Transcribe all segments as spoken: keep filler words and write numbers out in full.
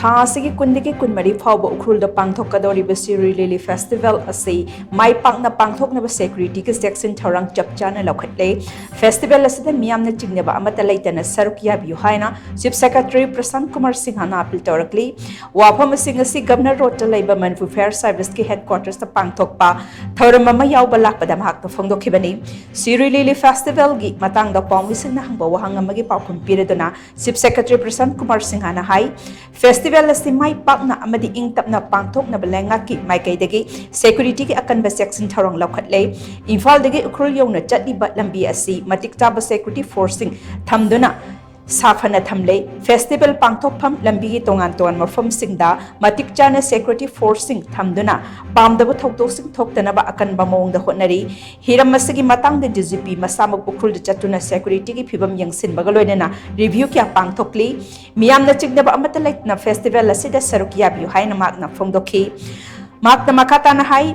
ꯊꯥ ꯑꯁꯤꯒꯤ ꯀꯨꯟꯗꯒꯤ ꯀꯨꯟꯃꯔꯤ ꯐꯥꯎꯕ ꯎꯈ꯭ꯔꯨꯜꯗ ꯄꯥꯡꯊꯣꯛꯀꯗꯧꯔꯤꯕ ꯁꯤꯔꯨꯏ ꯂꯤꯂꯤ ꯐꯦꯁꯇꯤꯚꯦꯜ ꯑꯁꯤ ꯃꯥꯏ ꯄꯥꯛꯅ ꯄꯥꯡꯊꯣꯛꯅꯕ ꯁꯦꯀ꯭ꯌꯨꯔꯤꯇꯤꯒꯤ ꯆꯦꯛꯁꯤꯟ ꯊꯧꯔꯥꯡ ꯆꯞ ꯆꯥꯅ ꯂꯧꯈꯠꯂꯦ꯫ ꯐꯦꯁꯇꯤꯚꯦꯜ ꯑꯁꯤꯗ ꯃꯤꯌꯥꯝꯅ ꯆꯤꯡꯅꯕ ꯑꯃꯠꯇ ꯂꯩꯇꯅ ꯁꯔꯨꯛ ꯌꯥꯕꯤꯌꯨ ꯍꯥꯏꯅ ꯆꯤꯐ ꯁꯦꯀ꯭ꯔꯦꯇꯔꯤ ꯄ꯭ꯔꯁꯥꯟꯠ ꯀꯨꯃꯥꯔ ꯁꯤꯡꯍꯅ ꯑꯄꯤꯜ ꯇꯧꯔꯛꯂꯤ꯫ ꯋꯥꯐꯝ ꯑꯁꯤꯡ ꯑꯁꯤ ꯒꯕꯔꯅꯔ ꯔꯣꯗꯇ ꯂꯩꯕ ꯃꯅꯤꯄꯨꯔ ꯐꯥꯌꯔ ꯁꯥꯔꯚꯤꯁꯀꯤ ꯍꯦꯗꯀ꯭ꯋꯥꯔꯇꯔꯁꯇ ꯄꯥꯡꯊꯣꯛꯄ ꯊꯧꯔꯝ ꯑꯃ ꯌꯥꯎꯕ ꯂꯥꯛꯄꯗ ꯃꯍꯥꯛꯅ ꯐꯣꯡꯗꯣꯛꯈꯤꯕꯅꯤ꯫ ꯁꯤꯔꯨꯏ ꯂꯤꯂꯤ ꯐꯦꯁꯇꯤꯚꯦꯜꯒꯤ ꯃꯇꯥꯡꯗ ꯄꯥꯎꯃꯤꯁꯤꯡꯅ ꯍꯪꯕ ꯋꯥꯍꯪ ꯑꯃꯒꯤ ꯄꯥꯎꯈꯨꯝ ꯄꯤꯔꯗꯨꯅ ꯆꯤꯐ ꯁꯦꯀ꯭ꯔꯦꯇꯔꯤ ꯄ꯭ꯔꯁꯥꯟꯠ ꯀꯨꯃꯥꯔ ꯁꯤꯡꯍꯅ ꯍꯥꯏ, ꯐꯦꯁꯇꯤꯚꯦꯜ ꯑꯁꯤ ꯃꯥꯏ ꯄꯥꯛꯅ ꯑꯃꯗꯤ ꯏꯪ ꯇꯞꯅ ꯄꯥꯡꯊꯣꯛꯅꯕ ꯂꯩꯉꯥꯛꯀꯤ ꯃꯥꯏꯀꯩꯗꯒꯤ ꯁꯦꯀ꯭ꯌꯨꯔꯤꯇꯤꯒꯤ ꯑꯀꯟꯕ ꯆꯦꯛꯁꯤꯟ ꯊꯧꯔꯥꯡ ꯂꯧꯈꯠꯂꯦ꯫ ꯏꯝꯐꯥꯜꯗꯒꯤ ꯎꯈ꯭ꯔꯨꯜ ꯌꯧꯅ ꯆꯠꯂꯤꯕ ꯂꯝꯕꯤ ꯑꯁꯤ ꯃꯇꯤꯛ ꯆꯥꯕ ꯁꯦꯀ꯭ꯌꯨꯔꯤꯇꯤ ꯐꯣꯔꯁꯁꯤꯡ ꯊꯝꯗꯨꯅ ꯁꯥꯐꯅ ꯊꯝꯂꯦ꯫ ꯐꯦꯁꯇꯤꯚꯦꯜ ꯄꯥꯡꯊꯣꯛꯐꯝ ꯂꯝꯕꯤꯒꯤ ꯇꯣꯉꯥꯟ ꯇꯣꯉꯥꯟꯕ ꯃꯐꯝꯁꯤꯡꯗ ꯃꯇꯤꯛ ꯆꯥꯅ ꯁꯦꯀ꯭ꯌꯨꯔꯤꯇꯤ ꯐꯣꯔꯁꯁꯤꯡ ꯊꯝꯗꯨꯅ ꯄꯥꯝꯗꯕ ꯊꯧꯗꯣꯛꯁꯤꯡ ꯊꯣꯛꯇꯅꯕ ꯑꯀꯟꯕ ꯃꯑꯣꯡꯗ ꯍꯣꯠꯅꯔꯤ꯫ ꯍꯤꯔꯝ ꯑꯁꯤꯒꯤ ꯃꯇꯥꯡꯗ ꯗꯤ ꯖꯤ ꯄꯤ ꯃꯁꯥꯃꯛ ꯎꯈ꯭ꯔꯨꯜꯗ ꯆꯠꯇꯨꯅ ꯁꯦꯀ꯭ꯌꯨꯔꯤꯇꯤꯒꯤ ꯐꯤꯕꯝ ꯌꯦꯡꯁꯤꯟꯕꯒ ꯂꯣꯏꯅꯅ ꯔꯤꯚ꯭ꯌꯨ ꯀꯌꯥ ꯄꯥꯡꯊꯣꯛꯂꯤ꯫ ꯃꯤꯌꯥꯝꯅ ꯆꯤꯡꯅꯕ ꯑꯃꯠꯇ ꯂꯩꯇꯅ ꯐꯦꯁꯇꯤꯚꯦꯜ ꯑꯁꯤꯗ ꯁꯔꯨꯛ ꯌꯥꯕꯤꯌꯨ ꯍꯥꯏꯅ ꯃꯍꯥꯛꯅ ꯐꯣꯡꯗꯣꯛꯈꯤ꯫ ꯃꯍꯥꯛꯅ ꯃꯈꯥ ꯇꯥꯅ ꯍꯥꯏ,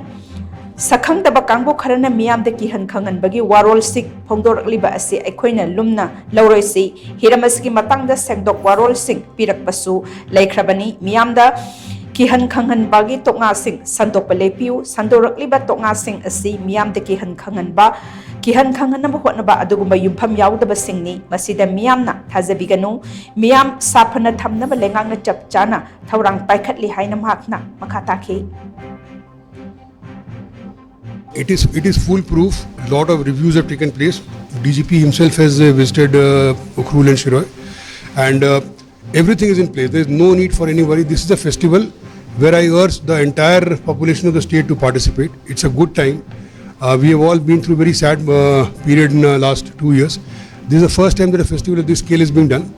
ꯁꯛꯈꯪꯗꯕ ꯀꯥꯡꯕꯨ ꯈꯔꯅ ꯃꯤꯌꯥꯝꯗ ꯀꯤꯍꯟ ꯈꯪꯍꯟꯕꯒꯤ ꯋꯥꯔꯣꯜꯁꯤꯡ ꯐꯣꯡꯗꯣꯔꯛꯂꯤꯕ ꯑꯁꯤ ꯑꯩꯈꯣꯏꯅ ꯂꯨꯝꯅ ꯂꯧꯔꯣꯏꯁꯤ꯫ ꯍꯤꯔꯝ ꯑꯁꯤꯒꯤ ꯃꯇꯥꯡꯗ ꯁꯦꯡꯗꯣꯛ ꯋꯥꯔꯣꯜꯁꯤꯡ ꯄꯤꯔꯛꯄꯁꯨ ꯂꯩꯈ꯭ꯔꯕꯅꯤ꯫ ꯃꯤꯌꯥꯝꯗ ꯀꯤꯍꯟ ꯈꯪꯍꯟꯕꯒꯤ ꯇꯣꯛꯉꯥꯁꯤꯡ ꯁꯟꯗꯣꯛꯄ ꯂꯦꯞꯄꯤꯌꯨ꯫ ꯁꯟꯗꯣꯔꯛꯂꯤꯕ ꯇꯣꯛꯉꯥꯁꯤꯡ ꯑꯁꯤ ꯃꯤꯌꯥꯝꯗ ꯀꯤꯍꯟ ꯈꯪꯍꯟꯕ, ꯀꯤꯍꯟ ꯈꯪꯍꯟꯅꯕ ꯍꯣꯠꯅꯕ ꯑꯗꯨꯒꯨꯝꯕ ꯌꯨꯝꯐꯝ ꯌꯥꯎꯗꯕꯁꯤꯡꯅꯤ꯫ ꯃꯁꯤꯗ ꯃꯤꯌꯥꯝꯅ ꯊꯥꯖꯕꯤꯒꯅꯨ꯫ ꯃꯤꯌꯥꯝ ꯁꯥꯐꯅ ꯊꯝꯅꯕ ꯂꯩꯉꯥꯛꯅ ꯆꯞ ꯆꯥꯅ ꯊꯧꯔꯥꯡ ꯄꯥꯏꯈꯠꯂꯤ ꯍꯥꯏꯅ ꯃꯍꯥꯛꯅ ꯃꯈꯥ ꯇꯥꯈꯤ꯫ It is it is foolproof. Lot of reviews have taken place. D G P himself has uh, visited uh, Ukhrul and Shirui, and uh, everything is in place. There is no need for any worry. This is a festival where I urge the entire population of the state to participate. It's a good time. Uh, we have all been through a very sad uh, period in the last two years. This is the first time that a festival of this scale is being done.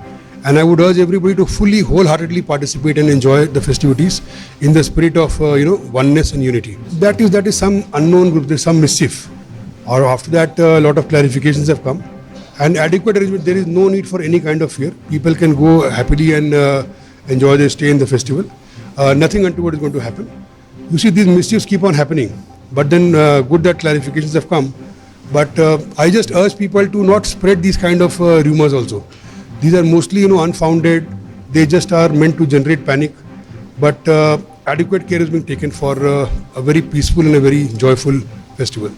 And I would urge everybody to fully, wholeheartedly participate and enjoy the festivities in the spirit of uh, you know oneness and unity. That is that is some unknown group. There's some mischief. Or after that, a lot of clarifications have come, and adequate arrangement. There is no need for any kind of fear. People can go happily and uh, enjoy their stay in the festival. Uh, nothing untoward is going to happen. You see, these mischiefs keep on happening. But then, uh, good that clarifications have come. But uh, I just urge people to not spread these kind of uh, rumors also. These are mostly, you know, unfounded, They just are meant to generate panic, but uh, adequate care is being taken for uh, a very peaceful and a very joyful festival.